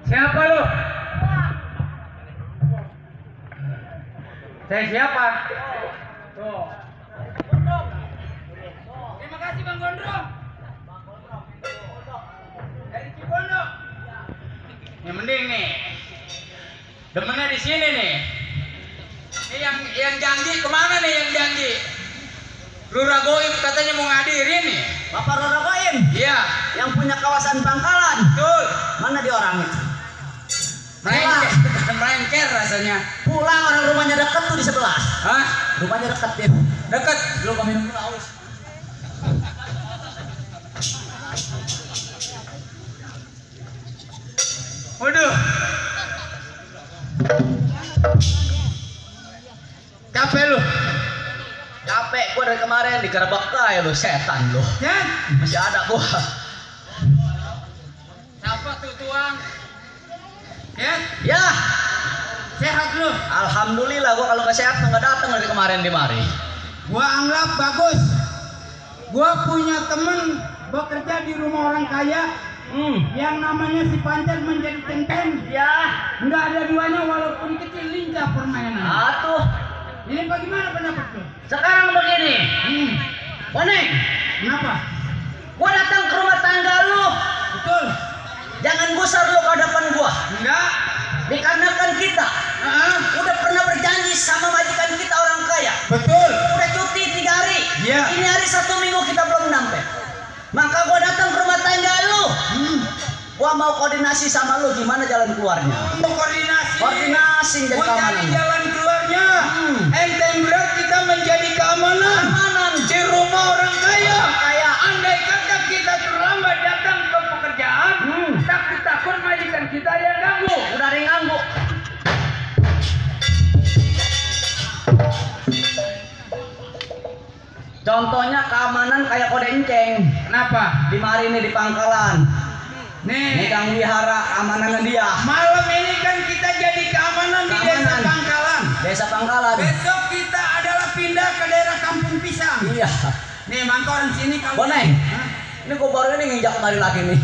Siapa lu? Saya siapa? Tuh. Terima kasih Bang Gondrong. Dari Cibondo. Yang mending nih. Demennya di sini nih. Ini yang janji kemana nih yang janji? Lurah Goim katanya mau ngadirin nih. Bapak Lurah Goim? Iya. Yang punya kawasan Pangkalan? Betul. Mana dia orangnya? Merengker rasanya. Pulang, orang rumahnya dekat tuh di sebelah. Hah? Rumahnya dekat dia. Dekat. Lu kami minum dulu haus. Waduh. Capek lu? Capek gua dari kemarin digerebek ya lu, setan lu. Ya? Masih ada gua. Siapa tuh tuang? Ya? Ya, Sehat lu? alhamdulillah gua kalau nggak sehat nggak datang dari kemarin di mari. Gua anggap bagus. Gua punya temen bekerja di rumah orang kaya yang namanya si Pancet menjadi cengkeng. Ya, Nggak ada duanya walaupun kecil, lincah permainan. atuh. Ini bagaimana pendapat lu? Sekarang begini, Boneng, Kenapa? gua datang ke rumah tangga lu. Betul? Jangan gusar lu ke hadapan gua. Enggak? Dikarenakan kita udah pernah berjanji sama majikan kita orang kaya. Betul? Udah cuti 3 hari. Iya. Ini hari 1 minggu kita belum nyampe. Maka gua datang ke rumah tangga lu. Gua mau koordinasi sama lu gimana jalan keluarnya. Untuk koordinasi. Koordinasi jadi Mau cari keamanan. jalan keluarnya. Enteng berat kita menjadi keamanan. Keamanan Di rumah orang kaya. kaya. Andai kata kita terlambat datang ke pekerjaan, takut majikan kita yang ganggu. Udah ada yang ganggu. Contohnya keamanan kayak kode enceng. Kenapa? Di mari nih di Pangkalan. Nih, Megang wihara keamanannya dia. malam ini kan kita jadi keamanan di desa Keamanan. Pangkalan. Desa Pangkalan. Besok kita adalah pindah ke daerah Kampung Pisang. Iya. Nih, Mangkon sini kamu. Boneng. Hah? Ini gua baru ini nginjak kemari lagi nih.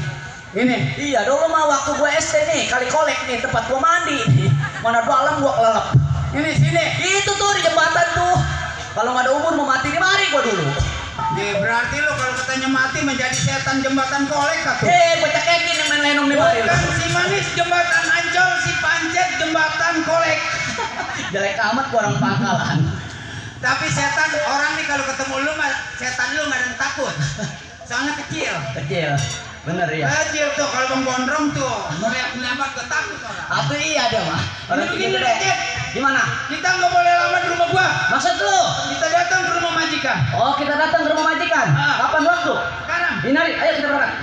Ini. Iya, dulu mah waktu gua SD nih, kali kolek nih tempat gua mandi nih. Mana dalam gua kelelep. Ini sini. Itu tuh di jembatan tuh. Kalau nggak ada umur mau mati di mari gua dulu. Nih, berarti lo kalau katanya mati menjadi setan jembatan kolek atau? Bocah kayak gini main lenong di mari. Bukan si manis jembatan Ancol, si Pancet jembatan kolek. Jelek amat gua orang Pangkalan. Tapi setan orang nih kalau ketemu lu mah setan lu nggak ada yang takut. Soalnya kecil. Kecil. Bener ya. Kecil tuh kalau Bang Gondrong tuh teriak menyambat gak takut orang. Apa iya dia mah? Orang Ini kecil begini, gede. Cep. Gimana? Kita nggak boleh lama di rumah gua. Maksud lu? Kita datang ke rumah majikan. Oh, kita datang ke rumah majikan. Ah. Kapan waktu? Sekarang. Ini hari, ayo kita berangkat.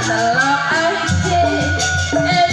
Telok aja